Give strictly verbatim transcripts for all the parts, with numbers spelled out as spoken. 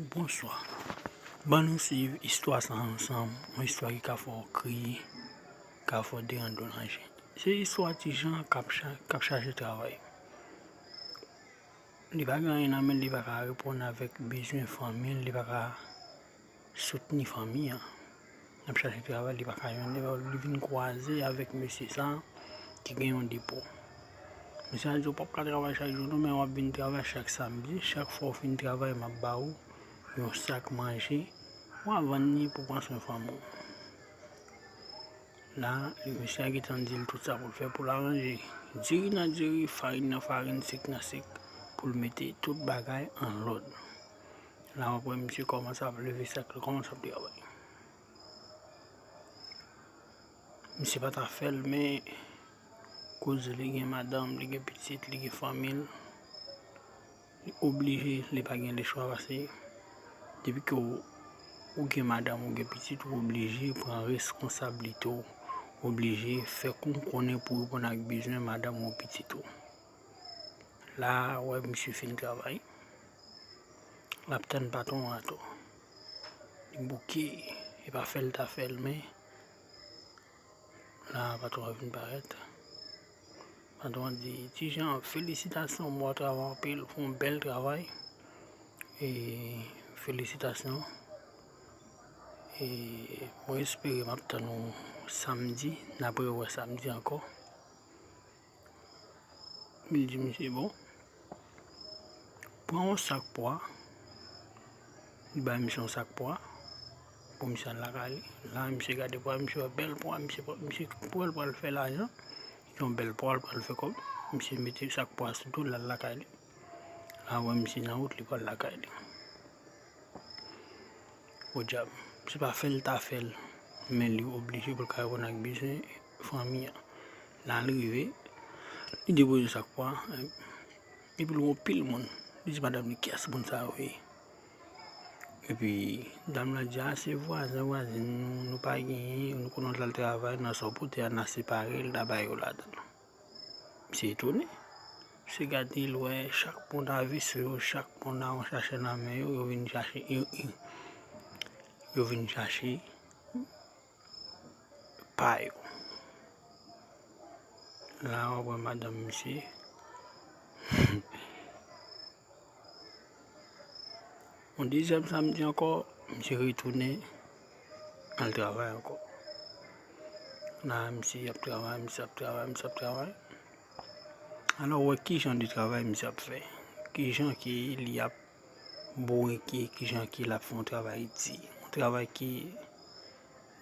Bonswa. Ban nou swiv istwa sa ansanm, yon istwa ki ka fè w kriye, ka fè w derann do nan je. Se istwa Ti Jan k ap cha-, k ap chache travay. Li pa gen anyen nan men l, li pa ka reponn avèk bezwen fanmi l, li pa ka soutni fanmi an. L ap chache travay, li pa ka jwenn, li vin kwaze avèk mesye sa ki gen yon depo. Mesye a di, "W p ap ka travay chak jou non, men w ap vin travay chak samdi. Chak fwa w fin travay, m ap ba w yon sak manje, w a vann li pou pran swen fanmi w." La, mesye a gentan di l tout sa pou l fè pou l aranje. Diri nan diri, farin nan farin, sik nan sik, pou l mete tout bagay an lòd. La, w ap wè misye kòmanse ap leve sak li, kòmanse ap travay. Misye pa ta fè l, men koz li gen madanm, li gen pitit, li gen fanmi l, li oblije, li pa gen lechwa, paske depi ke w, ou gen madanm, ou gen pitit, ou oblije pran reskonsablite w, oblije fè kou konnen pou reponn ak bezwen madanm ou, pitit ou. La, w ap wè misye fin travay. L ap tann patwon an atò. Li bouke, e pa fè l ta fè l, men la, patwon an vin parèt. Patwon an di, "Ti Jan, felisitasyon, bon travay anpil, fè yon bèl travay. E felisitasyon. E mwen espere m ap tann ou samdi, n ap rewè samdi ankò." Li di misye, "Bon, pran yon sak pwa." Li bay misye yon sak pwa pou misye al lakay li. La, misye gade pwa, misye wè bèl pwa, misye, misye kwè l pral fè lajan. Li di yon bèl pwa, l pral fè kòb. Misye mete sak pwa sou do l, l al lakay li. La, wè misye nan wout, li pral lakay li. Podyab, se pa fè l ta fè l, men li oblije pou l ka reponn ak bezwen fanmi an. La l rive, li depoze sak pwa, epi l wè yon pil moun. Li di madanm li, "Kiyès moun sa yo ye?" Epi dam lan di, "A, se vwazen, vwazen nou, nou pa genyen, nou konnen l t al travay nan sa w pote a, n a separe l, n a bay yo ladan l." Misye etone. Misye gade l wè chak moun a veso yo, chak moun a yon sachè nan men yo, yo vin chache, yo, yo, yo vin chache pa yo. La, w ap wè madanm misye. Yon dezyèm samdi ankò, misye retounen al travay ankò. La, misye ap travay, misye ap travay, misye ap travay. Alò, wè ki jan de travay misye ap fè. Ki jan ke li ap bourike, ki jan ke l ap fè yon travay di. Yon travay ke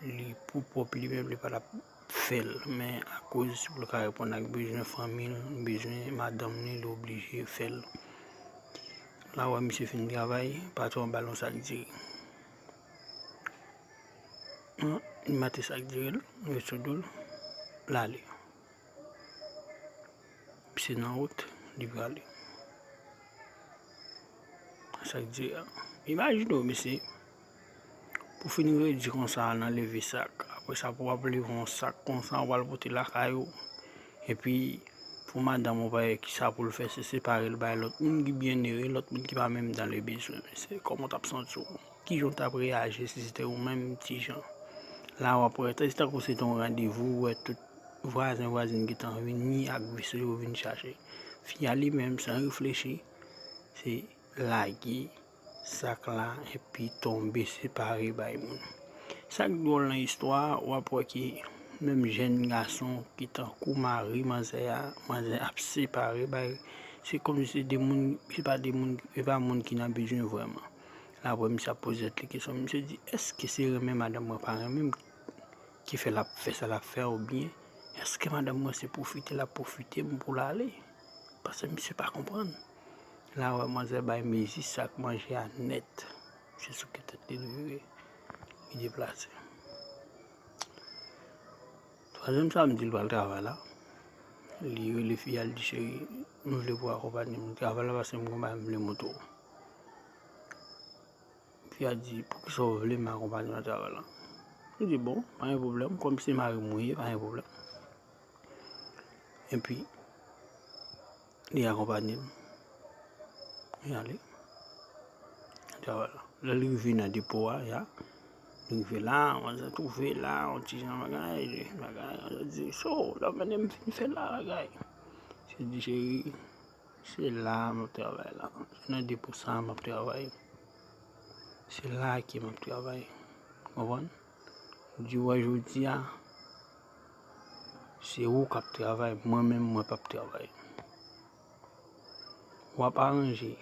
li pou pwòp li menm, li pa t ap fè l. Men akoz pou l ka reponn ak bezwen fanmi l, bezwen madanm li, li oblije fè l. La, wè misye fin travay, patwon an ba l yon sak diri. Li mate sak diri l, li met sou do l, l ale. Misye nan wout, li prale. Sa k di a. Imajine w, mesye, pou fin redi konsa nan leve sak. Apre sa, pou w ap leve yon sak konsa, w al pote lakay ou. Epi, pou madanm ou pa gen kisa pou l fè, se separe l bay lòt moun ki byen ere, lòt moun ki pa menm dans le besoin. Mesye, kòman w t ap santi w? Kijan w t ap reyaji si se te ou menm, Ti Jan? La, w ap wè, se tankou se te yon randevou, w wè tout vwazen, vwazin gentan vini ak veso yo vin chache. Fi a li menm, san reflechi, se lage sak la epi tonbe separe bay moun. Sa k dwòl nan istwa a, w ap wè ke menm jèn gason ki tankou mari manzè a, manzè ap separe bay, se kòmsi se de moun, se pa de moun, se pa moun ki nan bezwen vrèman. La, w ap wè misye ap poze tèt li kesyon, misye di, "Èske se renmen madanm mwen pa renmen m ki fè l ap fè sa l ap fè a, oubyen èske madanm mwen se pwofite l ap pwofite m pou l ale?" Paske misye pa konprann. La, w ap wè manzè bay mezi sak manje a nèt. Se sou ke tèt li l vire, li deplase. Twazyèm samdi, l pral travay la. Li rele fi a, li di, "Cheri, m vle pou w akonpanye m nan travay la paske m gen yon bagay m vle montre w." Fi a di, "Poukisa w vle m akonpanye w nan travay la?" Li di, "Bon, pa gen pwoblèm, kòm se mari m ou ye, pa gen pwoblèm." Epi, li akonpanye l. Li ale nan travay la. Lè l rive nan depo a, ya, li rive la, manzè twouve la, yon ti jan bagay, bagay, manzè di, "So, lè w mennen m vin fè la, bagay." Misye di, "Cheri, se la m ap travay la. Se nan depo sa a m ap travay. Se la ke m ap travay." Konprann? Li di, "Wè, jodi a, se ou k ap travay, mwen menm, mwen p ap travay." W ap aranje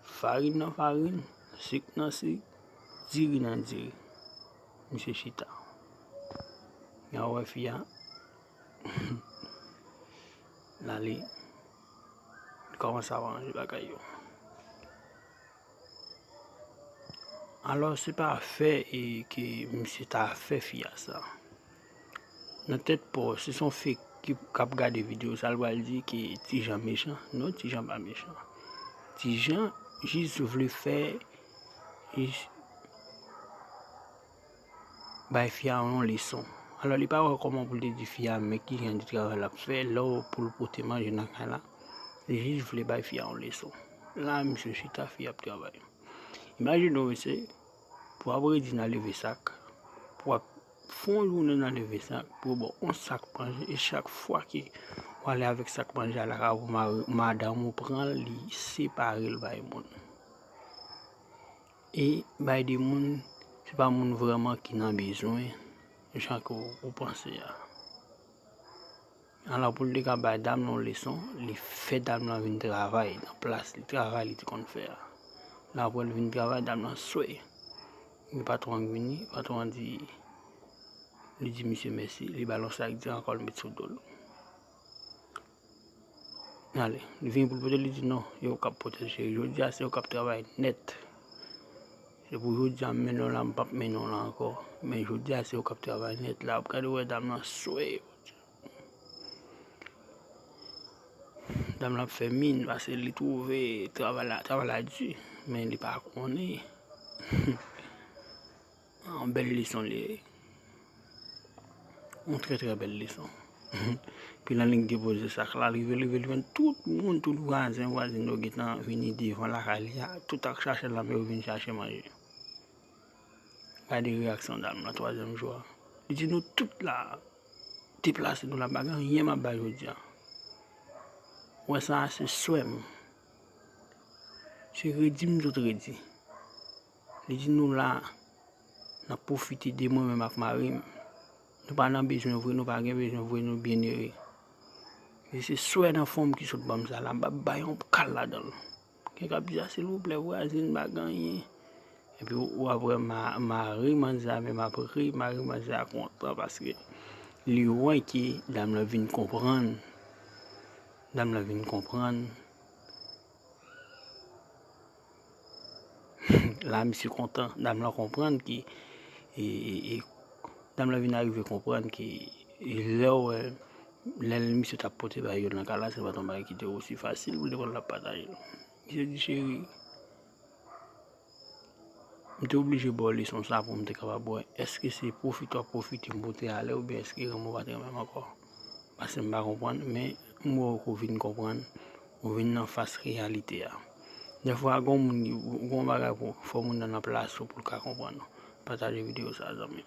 farin nan farin, sik nan sik, diri nan diri. Misye chita. N a wè fi a. L ale. Li kòmanse ap ranje bagay yo. Alò, se pa fè e ke misye ta fè fi a sa. Nan tèt pa w, si se yon fi ki, k ap gade videyo sa, l pral di ke Ti Jan mechan. Non, Ti Jan pa mechan. Ti Jan jis vle fè, jis bay fi a yon leson. Alò, li pa wè kòman pou l te di fi a, men ki jan de travay l ap fè, lè w pou l pote manje nan kay la, li jis vle bay fi a yon leson. La, misye chita, fi a ap travay. Imajine w, mesye, pou w ap redi nan leve sak, pou w ap fè yon jounen nan leve sak, pou yo ba w yon sak manje, e chak fwa ke w ale avèk sak manje a lakay pou mari, madanm ou pran l, li separe l bay moun. E bay de moun, se pa moun vrèman ki nan bezwen, jan ke w, ou panse a. Alò, pou l te ka bay dam nan yon leson, li fè dam nan vin travay nan plas li, travay li te konn fè a. Lè apre l vin travay, dam nan swè. Epi patwon an vini, patwon an di, li di misye mèsi, li ba l yon sak diri ankò, l met sou do l. Ale, li vini pou l pote, li di, "Non, e ou k ap pote l, cheri. Jodi a, se ou k ap travay nèt. Se pou jodi a, m mennen w la, m p ap mennen w la ankò. Men jodi a, se ou k ap travay nèt la." W ap gade, w wè dam nan swè. Dam nan ap fè min, paske li twouve travay la, travay la di, men li pa konnen. Yon bèl leson li ye. Yon trè, trè bèl leson. Pi nan li depoze sak la, l rive, l rive, l jwenn tout moun, tout vwazen, vwazin yo gentan vini devan lakay li a, tout ak chache nan men yo vin chache manje. Gade reyaksyon dam nan twazyèm jou a. Li di, "Nou tout la, deplase nou la, pa gen anyen m ap bay jodi a. Ou wè sa a, se swè m. Se redi m sot redi." Li di, "Nou la, n ap pwofite de mwen menm ak mari m. Nou pa nan bezwen vre, nou pa gen bezwen vre, nou byen ere. E se swè nan fwon m ki sot ban m sa la, m p ap bay yon kal ladan l." Gen k ap di, "A, silvouplè, vwazin, pa gen anyen." Epi w, w ap wè ma-, mari manzè a menm ap ri, mari manzè a kontan paske li wè ke dam nan vin konprann. Dam nan vin konprann. La, misye kontan. Dam lan konprann ke, e, e, e, dam lan vin arive konprann ke, e, lè w wè, lè misye t ap pote bagay yo nan kay la, se pa t yon bagay ki te osi fasil pou l te konn l ap pataje l. Misye di, "Cheri, m te oblije ba w leson sa pou m te kapab wè, èske se pwofite w ap pwofite m pou w te ale, oubyen èske renmen w pa t renmen m ankò? Paske m pa konprann, men m wè w ke w vin konprann, ou vin nan fas reyalite a." Dèfwa, gen moun ki, gen yon bagay pou fò moun nan nan plas ou pou l ka konprann ou. Pataje videyo sa, zanmi.